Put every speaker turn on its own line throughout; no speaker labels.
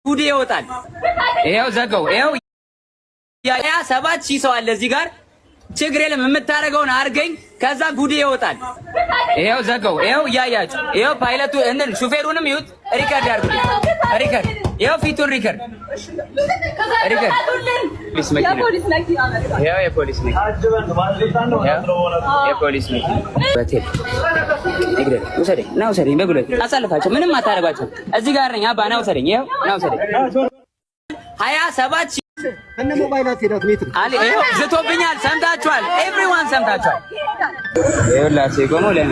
ጉዴ ይወጣል። ይኸው ዘጋው። ይኸው 7,000 ሰው አለ እዚህ ጋር። ችግር የለም የምታደርገውን አድርገኝ። ከዛ ጉዴ ይወጣል። ይኸው ዘጋው። ይኸው እያያችሁ ይኸው ፓይለቱ እንትን ሹፌሩንም ይሁት record አድርጉልኝ። Record ይኸው ፊቱን record record። ይኸው የፖሊስ መኪና የፖሊስ መኪና በቴል ይግደል። ውሰደኝ፣ ና ውሰደኝ፣ በጉልበት አሳልፋቸው። ምንም አታደርጓቸው። እዚህ ጋር ነኝ አባ፣ ና ውሰደኝ። ይኸው ና ውሰደኝ። 27,000 ዝቶብኛል። ሰምታችኋል። Everyone ሰምታችኋል። ይኸውላችሁ የቆመው ለእኔ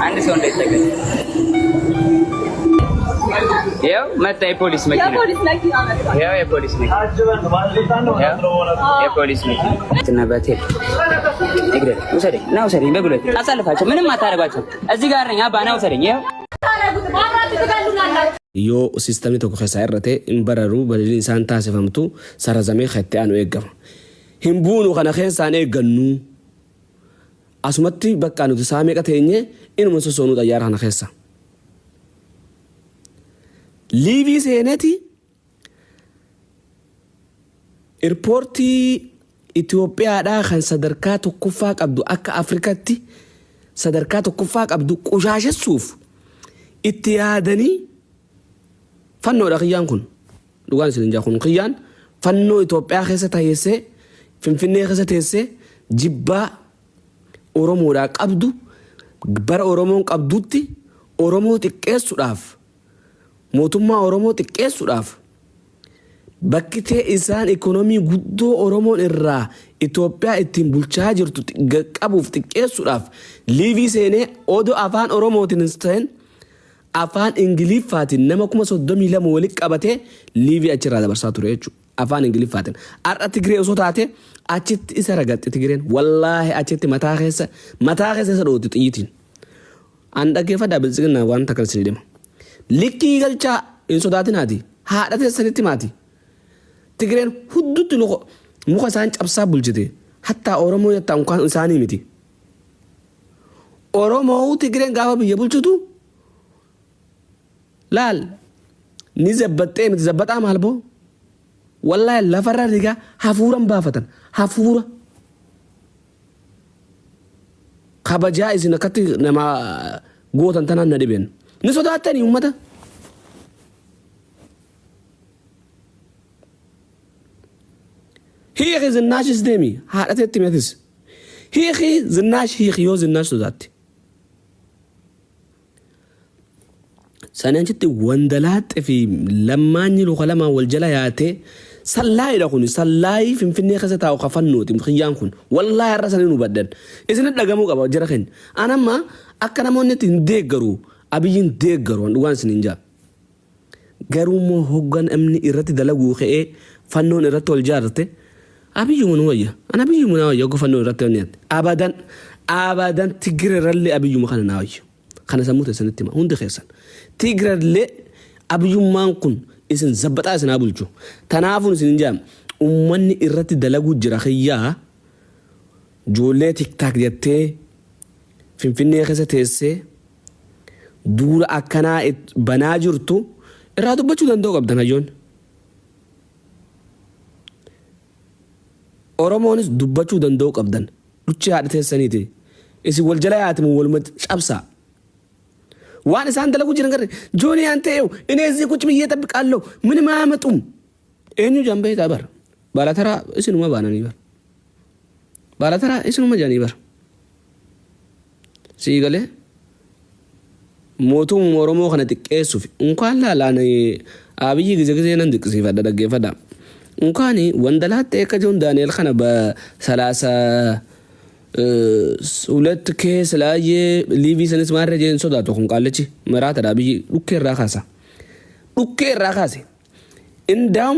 አንድ ሰው እንዳይጠቀም። ይኸው መጣ የፖሊስ መኪና። ይኸው የፖሊስ መኪና። የፖሊስ መኪና እና በቴል ይግደል። ውሰደኝ፣ ና ውሰደኝ፣ በጉልበት አሳልፋቸው። ምንም አታደርጓቸው። እዚህ ጋር ነኝ አባ፣ ና ውሰደኝ። ይኸው
Yoo systemni tokko keessaa irrate hin bararu balaliin isaan taasifamtu sarazamee kan itti aanu eegama. Hin buunu kana keessaan eeggannu. Asumatti bakka nuti saa meeqa teenye inuma sosoonuu xayyaara kana keessa. Liivii seeneeti irpoortii Itoophiyaadhaa kan sadarkaa tokkoffaa qabdu akka Afrikaatti sadarkaa tokkoffaa qabdu qushaashessuuf itti yaadanii fannoodha kiyyaan kun. Dhugaan isin hin kun kiyyaan fannoo Itoophiyaa keessa teessee Finfinnee keessa teessee jibbaa Oromoodhaa qabdu bara Oromoon qabdutti Oromoo xiqqeessuudhaaf mootummaa Oromoo xiqqeessuudhaaf bakki ta'e isaan ikoonoomii guddoo Oromoon irraa Itoophiyaa ittiin bulchaa jirtu qabuuf xiqqeessuudhaaf liivii seenee odoo afaan Oromootiin hin ta'in afaan Ingiliffaatiin nama 32,000 walitti qabatee liivii achirraa dabarsaa ture jechuudha. Afaan Ingiliffaatiin. Har'a Tigree osoo taate achitti isa ragaxxe Tigreen wallaahi achitti mataa keessa isa dhooti xiyyitiin. An dhaggeeffadhaa biltsiginnaa waan takka isin dhima. Likkii galchaa hin sodaatinaati. Haadha teessanitti maati. Tigreen huddutti muka isaan cabsaa bulchite. Hattaa Oromoo jettaa unkaan isaanii miti. Oromoo Tigreen gaafa biyya bulchitu laal ni zabbaxxee miti zabbaxaa maal boo? Wallaahi lafarra rigaa hafuuran baafatan hafuura. Kabajaa isin akkatti nama gootan tanaan na dhibeen. Ni sodaattanii uummata. Hiiki zinnaashis deemi haadha teetti meetis. Hiiki zinnaash hiiki yoo zinnaash sodaatte. Sani achitti wandalaaxxe fi lammaanyi luka lamaan wal jala yaatee sallaayidha kun sallaayii Finfinnee keessa taa'u kafannooti kiyyaan kun wallaahi har'a sanii nu baddan isin dhagamuu qaba jara keenya. An amma akka namoonni itti hin deeggaru Abiyyiin deeggaru an dhugaan isin hin jaa. Garuu immoo hoggan namni irratti dalaguu ka'ee fannoon irratti wal jaarte Abiyyuma nu wayya. An Abiyyuma naa wayya hogga fannoon irratti wanni yatte. Abadan abadan Tigirerallee Abiyyuma kana naa wayya. Kana sammuu teessanitti hima hundi keessan. Tigirallee Abiyyummaan kun isin zabbaxaa isin haa bulchu. Tanaafuun isin hin jaam ummanni irratti dalaguu jira kiyyaa ijoollee TikTok jettee Finfinnee keessa teessee duula akkanaa banaa jirtu irraa dubbachuu danda'uu qabdan hayyoonni. Oromoonis dubbachuu danda'uu qabdan. Dhuchee haadha teessaniiti. Isin wal jala yaatimu waluma cabsaa. Waan isaan dalaguu jiran garre joonii aan ta'e እኔ እዚህ ቁጭ ብዬ እጠብቃለሁ ምንም አያመጡም። Eenyu jaan beektaa bara. Baalataraa isinuma baananii bara. Baalataraa isinuma jaanii bara. Sii galee mootummaa Oromoo kana xiqqeessuuf unkaan laalaan Abiyyi gize gizee nan diqqisiifadha dhaggeeffadha. Unkaan wandalaatte akka Joon Daani'el kana በሰላሳ ሁለት keessa laayee liivii sanis maarree jeen sodaatu kun qaallichi maraatadha Abiyyi dhukkee irraa kaasa. Dhukkee irraa kaase. Indaam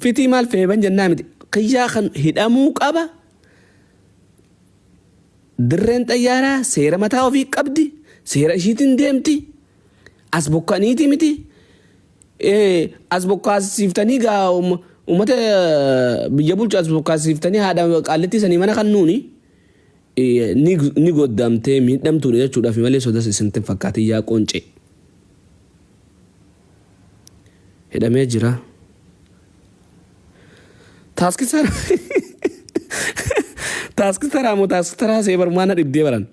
fitii maal feeban jennaa miti. Kiyyaa kan hidhamuu qaba. Dirreen xayyaaraa seera mataa ofii qabdi. Seera ishiitiin deemti. As bokkaniiti miti. As bokkaasiiftanii gaa uummata biyya bulchu as bokkaasiiftanii haadha qaallittii sanii mana kan nuuni. Ni goddamtee miidhamtuudha jechuudhaaf malee sodas isinitti hin fakkaatin yaa qoncee. Hidhamee jira. Taaskisara taaskisaraa moo taaskisaraa see bar maana dhibdee baran.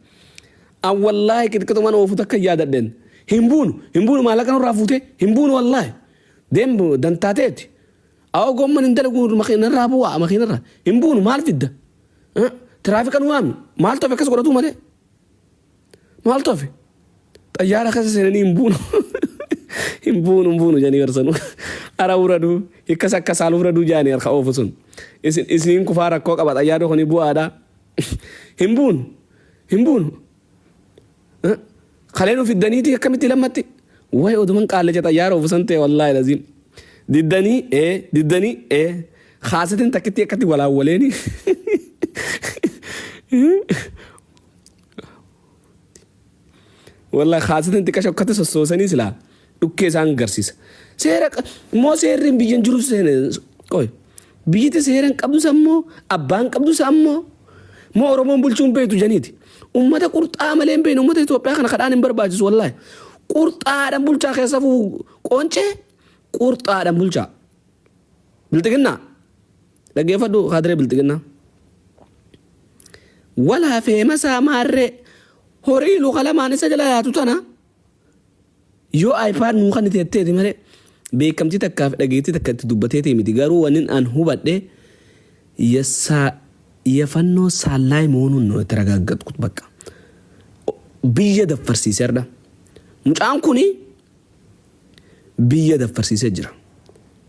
An wallaahi qixqixuman oofu takka yaadadhen. Hin buunu hin buunu maallaqa nurraa fuutee hin buunu wallaahi. Deem dantaateeti. Awoo gomman hin dalagu makiinarraa bu'aa makiinarraa hin buunu maal fidda? Tiraafika nu waami maaltu hafe akkas godhatuu malee? Maaltu hafe? Xayyaara keessa seenanii hin buunu hin buunu hin buunu jedhanii barsanu. Ara wuraduu hikkas akka saal wuraduu jedhanii harka oofu sun. Isin isiniin kufaa rakkoo qaba xayyaarri kuni bu'aadha. Hin buunu hin buunu. Kalee nu fiddaniiti akkamitti lammatti way oduman qaallicha xayyaara oofu san ta'e wallaahi laziim. Diddanii ee diddanii ee kaasetiin takkitti akkatti walaawwaleeni. Wallahi kaasetiin xiqqasho akkatti sossoosanii silaa dhukkee isaan garsiisa. Seera immoo seerri biyya hin jiru seene qoy. Biyyiti seera hin qabdus ammoo abbaan qabdus ammoo moo Oromoon bulchuu hin beektu janiiti. Ummata qurxaa malee hin beekne ummata Itoophiyaa kana kadhaan hin barbaachisu wallahi. Qurxaadhaan bulchaa keessafuu qoncee qurxaadhaan bulchaa. Bilxiginnaa dhaggeeffadhu kaadiree bilxiginnaa. Walaa feemasaa maarree horii luka lamaan isa jala yaatu tana Yoo iPad nuu kannite jetteeti malee beekamtii takkaa fi dhageettii takka itti dubbateetii miti garuu wannin an hubadhe የፋኖ ሰላይ መሆኑን ነው የተረጋገጥኩት። በቃ biyya daffarsiisee har'a mucaan kuni biyya daffarsiisee jira.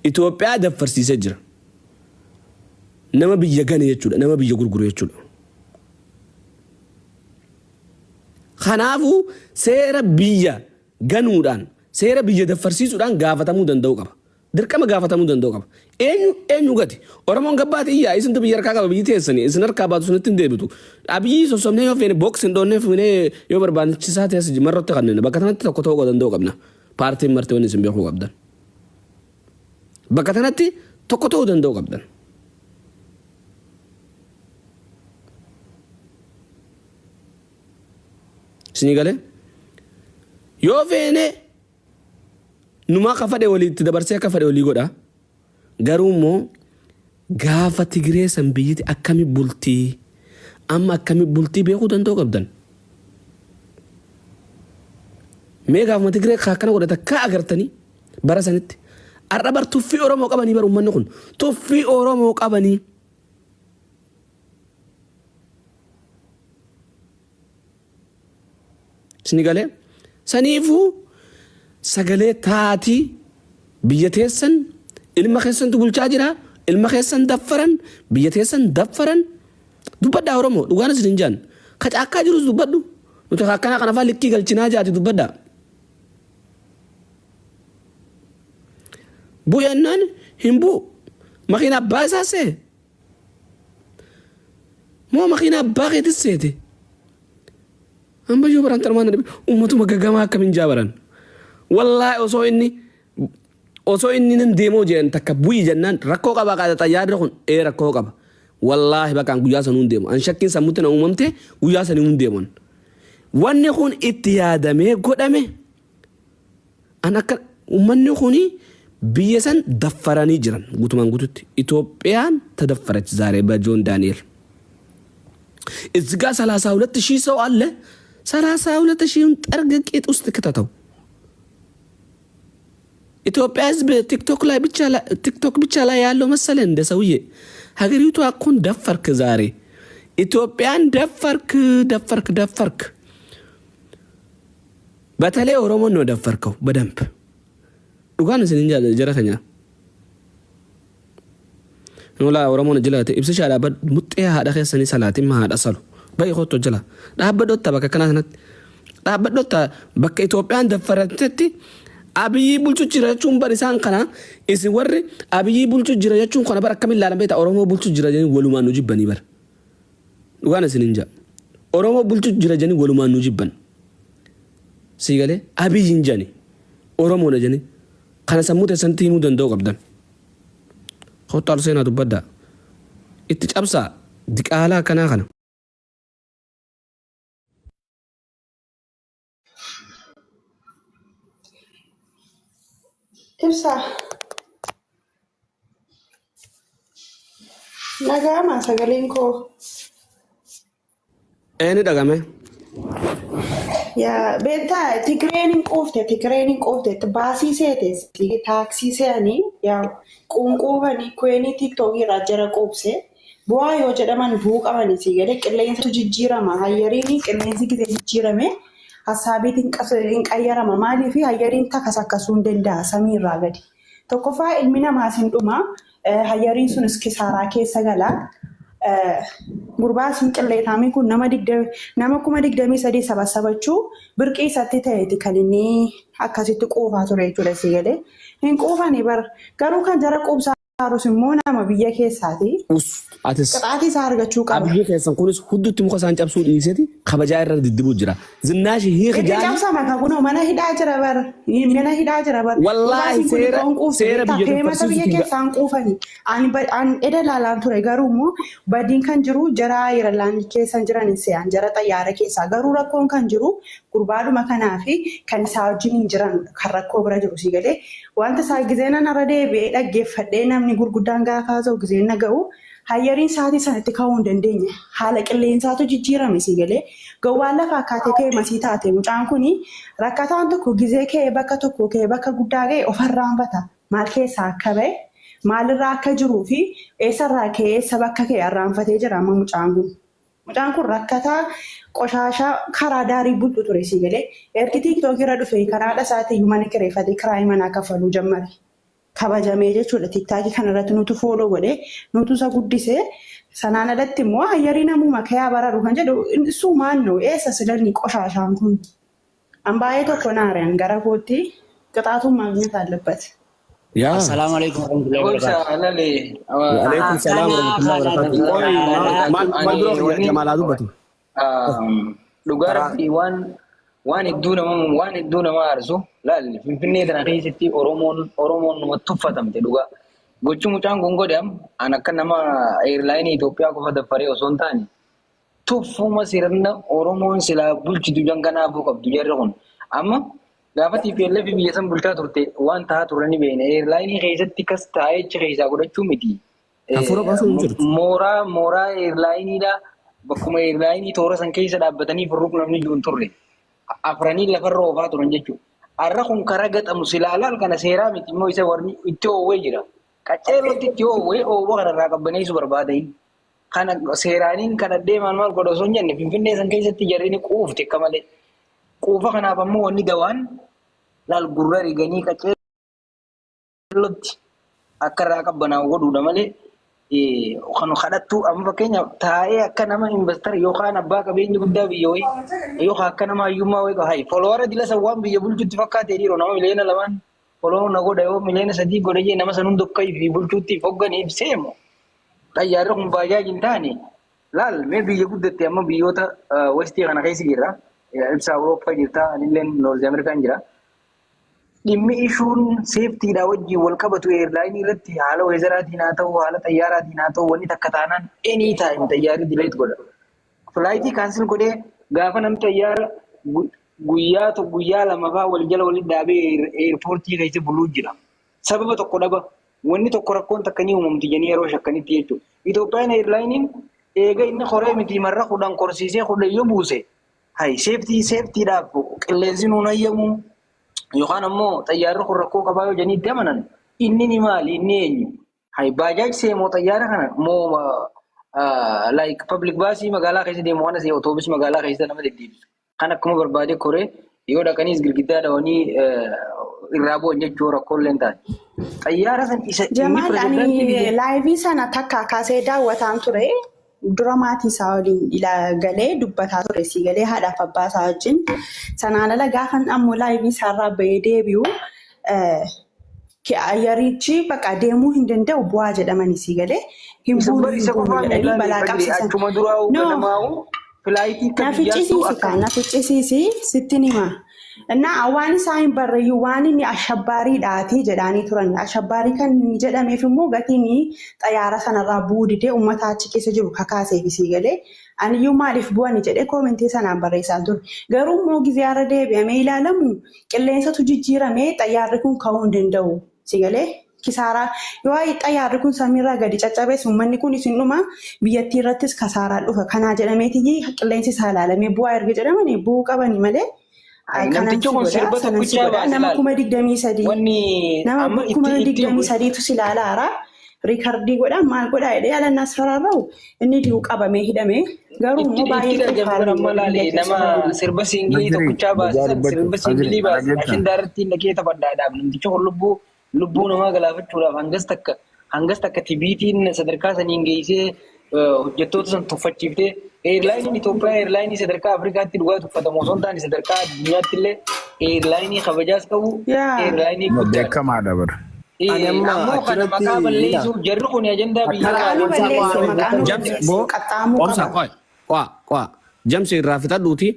Itoophiyaa daffarsiisee jira. Nama biyya gane jechuudha. Nama biyya gurguru jechuudha. Kanaafuu seera biyya ganuudhaan, seera biyya daffarsiisuudhaan gaafatamuu danda'uu qaba. Dirqama gaafatamuu danda'uu qaba. Eenyu eenyu gati? Oromoon gabbaati iyyaa isintu biyya harkaa qaba biyyi teessani isin harkaa baatu isinitti hin deebitu. Abiyyi sossobnee yoo feene box hin dhoonnee fuunee yoo barbaachisaa ta'es marrotti kanneen bakka tanatti tokko ta'uu danda'uu qabna. Paartiin marti wanni isin beekuu qabdan. Bakka tanatti tokko ta'uu danda'uu qabdan. Isinii galee? Yoo feene numaa ka fadhe walii itti dabarsee akka fadhe walii godha. Garuu immoo gaafa Tigiree san biyyiti akkami bultii amma akkami bultii beekuu danda'uu qabdan. Mee gaafuma Tigiree ka akkana godhe takkaa agartanii bara sanitti. Har'a bar tuffii Oromoo qabanii bar uummanni kun tuffii Oromoo qabanii. Isin galee saniifuu sagalee taatii biyya teessan ilma keessantu bulchaa jira ilma keessan daffaran biyya teessan daffaran dubbadhaa Oromoo dhugaan isin hin jaan ka caakkaa jirus dubbadhu nuti akkanaa kana afaan likkii galchinaa jaati dubbadhaa. Bu'ennaan hin bu'u makiina abbaa isaa see Moo makiinaa abbaa keetis seete? Ambayyuu baran tarmaan dhabe ummatuma gagamaa akkamiin jaa baran. Wallaahi osoo inni osoo inni nan deemoo jedhan takka bu'i jennaan rakkoo qaba qaada xayyaarri kun ee rakkoo qaba. Wallaahi bakkaan guyyaa sanuu hin deemu. An shakkiin sammutti na uumamte guyyaa sanii hin deemu. Wanni kun itti yaadamee godhame An akka ummanni kuni biyya san daffaranii jiran guutumaan guututti Itoophiyaan ተደፈረች ዛሬ በጆን ዳንኤል። እዚህ ጋር 32,000 ሰው አለ። 32 ሺህን ጠርግ ቂጥ ውስጥ ክተተው። ኢትዮጵያ ህዝብ ቲክቶክ ላይ ብቻ ቲክቶክ ብቻ ላይ ያለው መሰለ እንደ ሰውዬ። ሀገሪቷ እኮን ደፈርክ ዛሬ። ኢትዮጵያን ደፈርክ ደፈርክ ደፈርክ። በተለይ ኦሮሞን ነው ደፈርከው በደንብ። Dhugaan isin jara keenya. Nola Oromoon jala ibsishaa dhaabbadhu muxxee haadha keessanii salaatimma haadha salu. Ba'i kottu jala. Dhaabbadhotta bakka kanaa sanatti. Dhaabbadhotta bakka Itoophiyaan daffarantetti Abiyyi bulchu jira jechuun bar isaan kana isin warri Abiyyi bulchu jira jechuun kana bar akkamiin ilaalan beektaa Oromoo bulchu jira jedhanii walumaan nu jibbanii bar. Dhugaan isin hin jaa. Oromoo bulchu jira jedhanii walumaan nu jibban. Sii galee Abiyyi hin jedhani Oromoodha jedhanii kana sammuu teessanitti himuu danda'uu qabdan. Kottaa ol seenaa dubbaddaa. Itti cabsaa diqaalaa akkanaa kana.
Ibsaa. Naga'ama sagaleen koo.
Ee ni dhagame.
Yaa beektaa Tigreen hin quufte Tigreen hin quufte baasii seete taaksii se'anii yaa quunquufanii kweenii tiiktookii irraa jara quubse bu'aa yoo jedhaman bu'uu qabanii si galee qilleensatu jijjiirama hayyariin qilleensi gisee jijjiirame hassaabiitiin hin qayyarama maaliif hayyariin takas akkasuu hin danda'a samii irraa gadi. Tokkoffaa ilmi namaas hin dhuma hayyariin sunis kisaaraa keessa gala. Gurbaa isin qilleetaamii kun nama nama 23,000 sabasabachuu birqii isatti ta'eeti kan inni akkasitti quufaa ture jechuudha si galee. Hin quufani bar garuu kan jara quubsaa Faarus immoo nama biyya keessaati.
Us atis
Qixaatii isaa argachuu qaba.
Abiyyi keessan kunis huddutti muka isaan cabsuu dhiiseti kabajaa irra diddibuu jira. Zinnaashi hiiki
Itti
jaani
cabsama ka kunoo mana hidhaa jira bar. Mana hidhaa jira bar.
Wallaahi
Dhugaasiin kun
seera
qoon quufte
seera
beektaa
biyya
feemata biyya
tuffarsiisutti
keessaa hin quufani. Ani an eda laalaan ture garuu immoo badiin kan jiru jara Ayirlaand keessa jiran hin se'an jara xayyaara keessaa garuu rakkoon kan jiru gurbaadhuma kanaa fi kan isaa wajjin hin jiran kan rakkoo bira jiru sii galee Wanta isaa gizeenan irra deebi'ee dhaggeeffadhee namni gurguddaan gaafa haasa'u gizeen dhaga'u hayyariin sa'aatii sanatti ka'uu hin dandeenye. Haala qilleensaatu jijjiirame sii galee. Gowwaan lafaa kaatee ka'e masii taate mucaan kuni rakkataan tokko gizee ka'ee bakka tokko ka'ee bakka guddaa ga'e of arraanfata. Maal keessaa akka ba'e maalirraa akka jiruu fi eessarraa ka'ee eessa bakka ka'e arraanfatee jira amma mucaan kun. Mucaan kun rakkataa qoshaashaa karaa daarii bultu ture sii galee. Ergi TikTok irra dhufe kan haadha isaatii iyyuu mana kireeffatee kiraayii manaa kaffaluu jammare. Kabajamee jechuudha TikTok kana irratti nutu follow godhee nutu isa guddise. Sanaan alatti immoo ayyarii namuma kayaa bararu kan jedhu suumaan nu eessa silanni qoshaashaan kun. An baay'ee tokko naare an gara kootti qixaatuun maagnet አለበት።
Yaa.
Assalaamu alaikum warahmatullahi
Obsa
wabarakatuh.
lale.
Waalaikum salaam
Kana
warahmatullahi
kana
wabarakatuh. Qoy maal maal
Ani
dura kiyya
wanni
Jamaal haa dubbatu.
Dhugaa
Karaa
rabbii waan waan hedduu nama waan hedduu nama aarsu laal Finfinnee tana keessatti Oromoon Oromoon numa tuffatamte dhugaa. Gochi mucaan kun godhe am an akka nama airline Itoophiyaa qofa daffaree osoo hin taane Tuffuma sirna Oromoon silaa bulchitu jan kanaafuu qabdu jarri kun. Amma gaafa TPLF biyya san bulchaa turte waan tahaa turre ni beekna. Eerlaayinii keessatti kas taa'ee achi keessaa godhachuu miti.
Hafuura baasuun hin jirtu.
Mooraa mooraa eerlaayiniidha. Bakkuma eerlaayinii toora san keessa dhaabbatanii furruq namni jiru hin turre. Afranii lafarra oofaa turan jechuudha. Har'a kun karaa gaxamu silaa laal kana seeraa miti immoo isa warri itti oowwee jira. Qaceellotti itti oowwee oowwa kanarraa qabbaneessuu barbaada inni. Kana seeraaniin kadhadhee maal maal godha osoo hin jenne Finfinnee san keessatti jarri ni quufte akka malee. Quufa kanaaf ammoo wanni dawaan laal gurra riganii qaceellotti akka irraa qabbanaa'u godhuudha malee kan kadhattuu amma fakkeenyaaf taa'ee akka nama investar yookaan abbaa qabeenya guddaa biyya wayii yookaan akka nama hayyummaa wayii hayi folowara dila san waan biyya bulchutti fakkaatee dhiiroo nama 2 miliyoona follow na godha yoo 3 miliyoona godhe jee nama san hunda akka fi bulchuutti hogganiif seemu. Xayyaarri kun baajaaj hin taane laal mee biyya guddatte amma biyyoota westii kana keessa jirra. Ibsa Awurooppaa jirta anilleen Noorzi Ameerikaan jira. Dhimmi ishuun safetydhaa wajjin wal qabatu airlineii irratti haala weatheraatiin haa ta'u haala xayyaaraatiin haa ta'u wanni takka taanaan any time xayyaarri delayed godha. Flightii cancel godhee gaafa namni xayyaara guyyaa tokko guyyaa lama fa'aa wal jala walitti dhaabee airportii keessa buluu jira. Sababa tokko dhaba. Wanni tokko rakkoon takka ni uumamti jedhanii yeroo shakkanitti jechuudha. Itoophiyaan airlineiin eega inni koree miti marra 10 korsiisee 10 yoo buuse hay safety safetydhaaf qilleensi nuun hayyamu yookaan ammoo xayyaarri kun rakkoo qabaa yoo jedhanii itti amanan inni ni maali inni eenyu? Hay baajaaj seemoo xayyaara kana moo like public busii magaalaa keessa deemu kana see otoobis magaalaa keessa nama deddeebisu. Kan akkuma barbaade koree yoo dhaqaniis girgiddaa dhawanii irraa bu'an jechuu rakkoolee hin taane. Xayyaara san isa inni
Jamaal
pirezidaantii
ani
biyya
liveii sana takka kaasee daawwataan ture. Dura maatii isaa waliin galee dubbataa ture. Sii galee haadhaaf abbaa isaa wajjin. Sanaan ala gaafan ammoo liveii isaarraa bahee deebi'u ayyarichi bakka deemuu hin danda'u bu'aa jedhamanii sii galee hin
Isa
buunu
bar
hin
isa
buunu
qofaa
jedhanii
miilaan
balaa
badii
qabsiisan.
achuma duraa'u
No,
ganamaa'u flightii akka
na
biyyaattuu
ficcisiisi
akka
kaa na ficcisiisi sittin hima. Innaa waan isaa hin barreeyyu waan inni ashabbaariidhaati jedhaanii turan. Ashabbaarii kan inni jedhameef immoo gatiin xayyaara sanarraa bu'uu didee uummata achi keessa jiru kakaaseef sii galee aniyyuu maaliif bu'ani jedhee koomentii sanaan barreessaan ture. Garuu immoo gizee har'a deebi'amee ilaalamu qilleensatu jijjiiramee xayyaarri kun ka'uu hin danda'u. Si galee kisaaraa yoo xayyaarri kun samiirraa gadi caccabes uummanni kun isin dhuma biyyattii irrattis kasaaraa dhufa. Kanaa jedhameetiyyi qilleensi isaa ilaalamee bu'aa erga jedhamanii bu'uu qabani malee kanan
Namtichi
si
kun
godha
sirba
sanan si
tokkichaa
godha
baase
nama
laal.
23,000
Wanni
nama
amma
kuma
itti itti
digdamii sadiitu si ilaalaara. Riikardii godha maal godha jedhee alannaas faraarra'u inni di'u qabamee hidhame garuu
itti
immoo
itti
baay'ee
dargame kun
ulfaarri
amma
biyya
laale
keessa
nama
jiru.
sirba siingilii
Majiri,
tokkichaa baase
dhugaa
san
dubbachuu.
sirba
Fajiri,
siingilii baase
dhageetta.
ashindaa irratti dhaqee taphadhaadhaaf namtichi kun lubbuu lubbuu namaa galaafachuudhaaf hangas takka tibiitiin sadarkaa saniin geessee hojjettoota san tuffachiiftee eerlaayiniin Itoophiyaa eerlaayinii sadarkaa Afrikaatti dhugaa tuffatamu osoo hin taane sadarkaa addunyaatti illee eerlaayinii kabajaas qabu
Yaa.
eerlaayinii guddaadha.
Beekamaadha bara.
Ani amma
Ammoo kana
achirratti
maqaa
ila
balleessuuf jarri kun ajandaa biyya
Maqaa nu
kaawwatan.
balleesse maqaa nu
Jamsi
balleesse
boo
qaxxaamuu
obsa
qaba.
qoy qoa qoa jamsi irraa fixadhuuti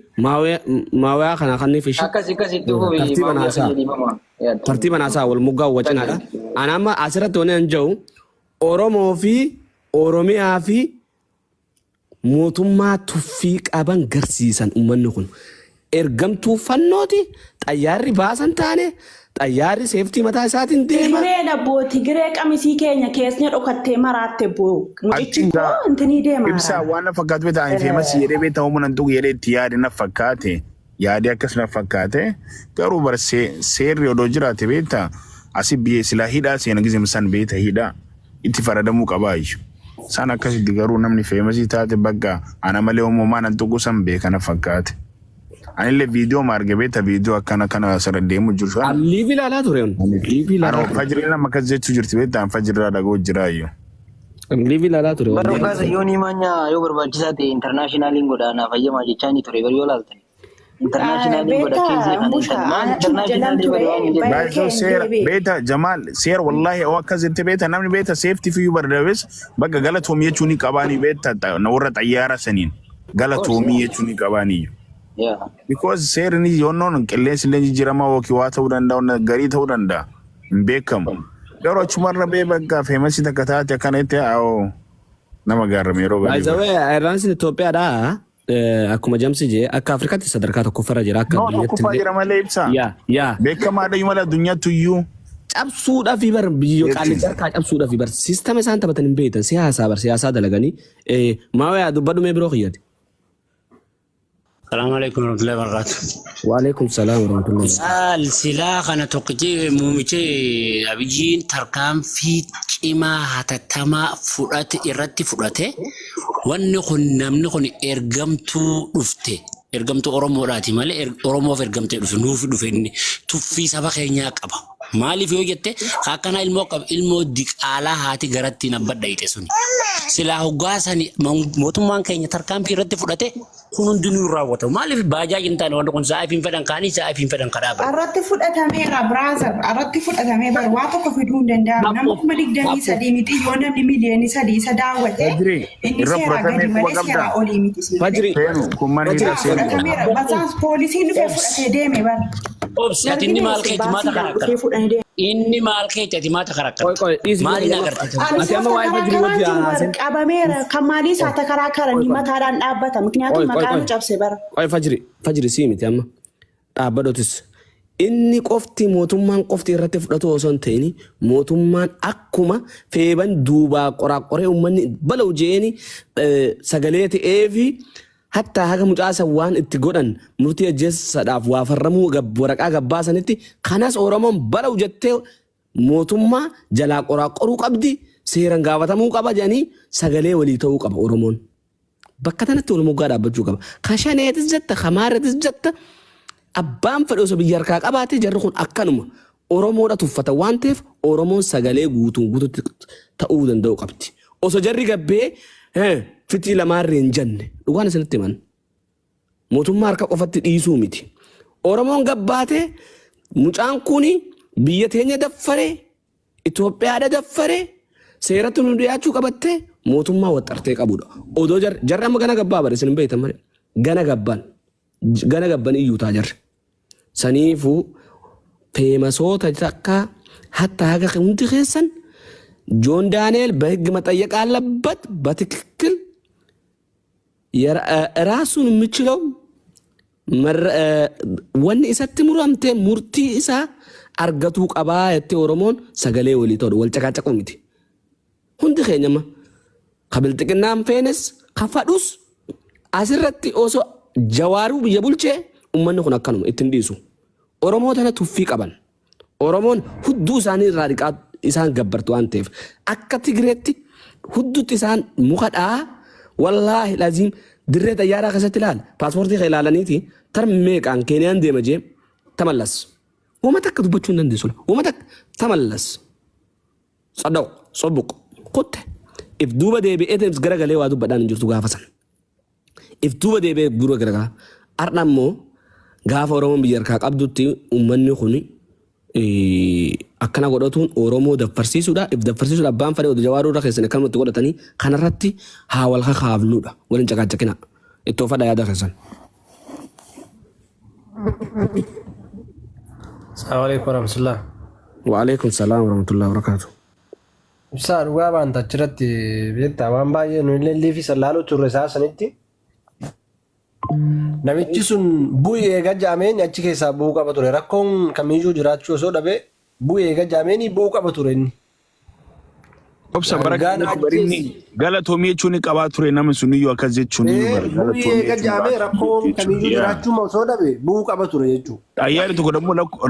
maawayaa kana kannif ishi
Akkasi akkasitti fufi
tartiiban
maamila
haasaa
kiyya dhiifama.
tartiiban haasaa wal muggaa wacinaadha. Ana amma asirratti wanni an jedhu Oromoo fi Oromiyaa fi mootummaa tuffii qaban garsiisan uummanni kun. Ergamtuu fannooti xayyaarri baasan taane xayyaarri seeftii mataa isaatiin deema.
Tigireen abboo Tigiree qamisii keenya keessni dhokattee maraatte boo mucichi
Achiin
koo
gaa
intinii deemaara.
ibsaa waan na fakkaatu beektaa ani feemasii jedhee beektaa homuun an tuqu jedhee itti yaade na fakkaate yaade akkas na fakkaate garuu bar seerri odoo jiraate beektaa asi biyya silaa hidhaa seena gizem san beekta hidhaa itti faradamuu qabaa iyyuu. San akkasitti garuu namni feemasii taate bakka ana malee homumaan an tuqu san beeka na fakkaate. Anillee viidiyoo ma arge beekta viidiyoo akkana kana asirra deemu jiru sana.
An liivii ilaalaa ture. Liivii ilaalaa
Anoo
ture.
fajrii nama akkas jechuu jirti beektaa an fajirraa dhaga'u jiraa iyyuu.
Liivii ilaalaa ture.
Barra kaasa yoonii maanyaa yoo barbaachisaa ta'e intarnaashinaaliin godha naaf hayyamaa jechaa ni ture bari yoo laaltan. Intarnaashinaaliin godha
Beektaa
keezii kana
Busha
maal
achuma jalan
intarnaashinaali
ture
godha waan hin jedhu.
bahee
Baay'isoo
kee hin
seera
deebi'e.
beeta Jamaal seera wallaahi oo akkas jette beeta namni beeta seefti fiyyuu bardabes bakka galatoomii jechuun ni qabaanii beeta na warra xayyaara saniin galatoomii jechuun ni qabaanii.
Yeah.
Because seerri ni yoonnoon qilleensi illee jijjiiramaa yookiin waa ta'uu danda'a garii ta'uu danda'a hin beekamu. Garuu achumarra bee bakka feemasii takka taate akkana itti haa'oo nama gaarrame yeroo
By
garii
the
bara.
way, Airlinesin Itoophiyaadha. Akkuma Jamsi jee akka Afrikaatti sadarkaa tokkoffarra jira akka
No
addunyaatti
tokkoffaa
illee.
jira malee ibsaa.
Yaa yaa.
Beekamaadha iyyuu malee addunyaatti iyyuu.
Cabsuudhaaf bar biyyo
Jechuun.
qaallicha harkaa cabsuudhaaf bar siistama isaan taphatan hin beektan siyaasaa bar siyaasaa dalaganii maa dubbadhu mee biroo kiyyati.
Salaamu alaikum warahmatullahi wabarakatuh.
Waalaikum salaam warahmatullahi.
Saal silaa kana tokkichi muumichi Abiyyiin tarkaanfii cimaa hatattamaa fudhate irratti fudhate wanni kun namni kun ergamtuu dhufte ergamtuu Oromoodhaati malee Oromoof ergamtee dhufe nuuf dhufe inni tuffii saba keenyaa qaba. Maaliif yoo jette akkanaa ilmoo qaba ilmoo diqaalaa haati garatti nabbadha hixe suni. Silaa hoggaa sani mootummaan keenya tarkaanfii irratti fudhate kun hundinuu hin raawwatamu. Maaliif baajaaj hin taane wanti kun sa'aaf hin fedhan kaanii sa'aaf hin fedhan kadhaa bara.
Irratti fudhatameera brother irratti fudhatamee bar waa tokko fiduu hin danda'amu. Nama 23,000 miti yoo namni 3 miiliyoonii isa daawwate
Fajri
inni
irra
seeraa
fudhatamee
gadi
quba
malee
qabdaa?
seeraa olii miti siin
Fajri
jedhe.
Seenu kun mana
Fajri
hidhaa seenu.
Fudhatameera basaas poolisiin dhufee fudhatee deeme bar.
Obsi ati inni maal
Dargine
keeti maata
baasiidhaan
karakkarta?
dhufee fudhanii deeme.
Inni maal keeti ati maata
qoy
karakkarta?
qoy dhiisi
Maali
bira
na agarte?
Ani
Ati amma
soofta
waa'ee fajrii
karaa
wajji
jiru bar
haasin.
qabameera kan maalii isaa takaraa
Qoy
karanii
qoy
mataadhaan dhaabbata mikniyaatum
qoy qoy
maqaa
qoy
nu cabse bara.
qoy fajri fajri sii miti amma dhaabbadhotis. Inni qofti mootummaan qofti irratti fudhatu osoo hin ta'in mootummaan akkuma feeban duubaa qoraaqoree uummanni bala'u je'eeni sagalee ta'eefi hattaa haga mucaa san waan itti godhan murtii ajjeessaadhaaf waa farramuu waraqaa gabbaasanitti kanas Oromoon bala'u jettee mootummaa jalaa qoraaqoruu qabdi seeran gaafatamuu qaba jedhanii sagalee walii ta'uu qaba Oromoon. Bakka tanatti wal moggaa dhaabbachuu qaba. Ka shaneetis jetta, ka maarretis jetta, abbaan fedhe osoo biyya harkaa qabaate jarri kun akkanuma Oromoodha tuffata waan ta'eef Oromoon sagalee guutuun guututti ta'uu danda'u qabdi. Osoo jarri gabbee fitii lamaarree hin jenne dhugaan isinitti himan. Mootummaa harka qofatti dhiisuu miti. Oromoon gabbaatee mucaan kun biyya teenya daffaree Itoophiyaadha daffaree seeratti nu dhiyaachuu qabattee mootummaa waxxartee qabudha. Odoo jarri amma gana gabbaa bare isin hin beektan malee. Gana gabbaan gana gabban iyyuu taa jarri. Saniifuu feemasoota takka hatta haga hundi keessan Joon Daani'el በህግ መጠየቅ አለበት በትክክል ራሱን የሚችለው wanni isatti muramte murtii isaa argatuu qabaa jettee Oromoon sagalee walii ta'udha wal caqaacaquu miti. Hundi keenya amma ka bilxiqinnaan feenes ka fadhus asirratti osoo Jawaaruu biyya bulchee ummanni kun akkanuma ittiin dhiisu. Oromoo tana tuffii qaban. Oromoon hudduu isaanii irraa dhiqaa isaan gabbartu waan ta'eef akka Tigireetti hudduutti isaan muka dhaa wallaahi laziim dirree xayyaaraa keessatti ilaala. Paaspoortii kee ilaalaniiti tar meeqaan Keeniyaan deema jee tamallas. Wama takka dubbachuu hin dandeessu. Wama takka tamallas. Sadaq sobbuq kutte. If duuba deebi'ee garagalee waa dubbadhaan hin jirtu gaafa san. If duuba deebi'ee dura garagala. Har'a immoo gaafa Oromoon biyya harkaa qabdutti uummanni kun akkana godhatuun Oromoo daffarsiisuudha. If daffarsiisuudha abbaan fedhe oduu Jawaaruu irra keessan akkanumatti godhatanii kanarratti haa wal kakaafnuudha. Waliin caqaacaqina. Ittoo fadha yaada keessan.
Assalamu alaikum warahmatullah.
Waalaikum salaam warahmatullahi wabarakatuh.
Ibsaa dhugaa baanta achirratti beektaa waan baay'ee nu illee liifi sallaaluu turre isaa sanitti. Namichi sun bu'ii eega jaameen achi keessaa bu'uu qaba ture. Rakkoon kamiyyuu jiraachuu osoo dhabe bu'ii eega jaameen bu'uu qaba ture inni.
Obsa bara
Daangaan
kanatti barinni
achi
galatoomii jechuun ni qabaa ture namni sun iyyuu akkas jechuun iyyuu bara
bu'ii
galatoomii
eega
jechuun
jaamee
qabaa ture
rakkoon
jechuudha.
kamiyyuu
Yaa.
jiraachuu osoo dhabe bu'uu qaba ture jechuudha.
Xayyaarri tokko immoo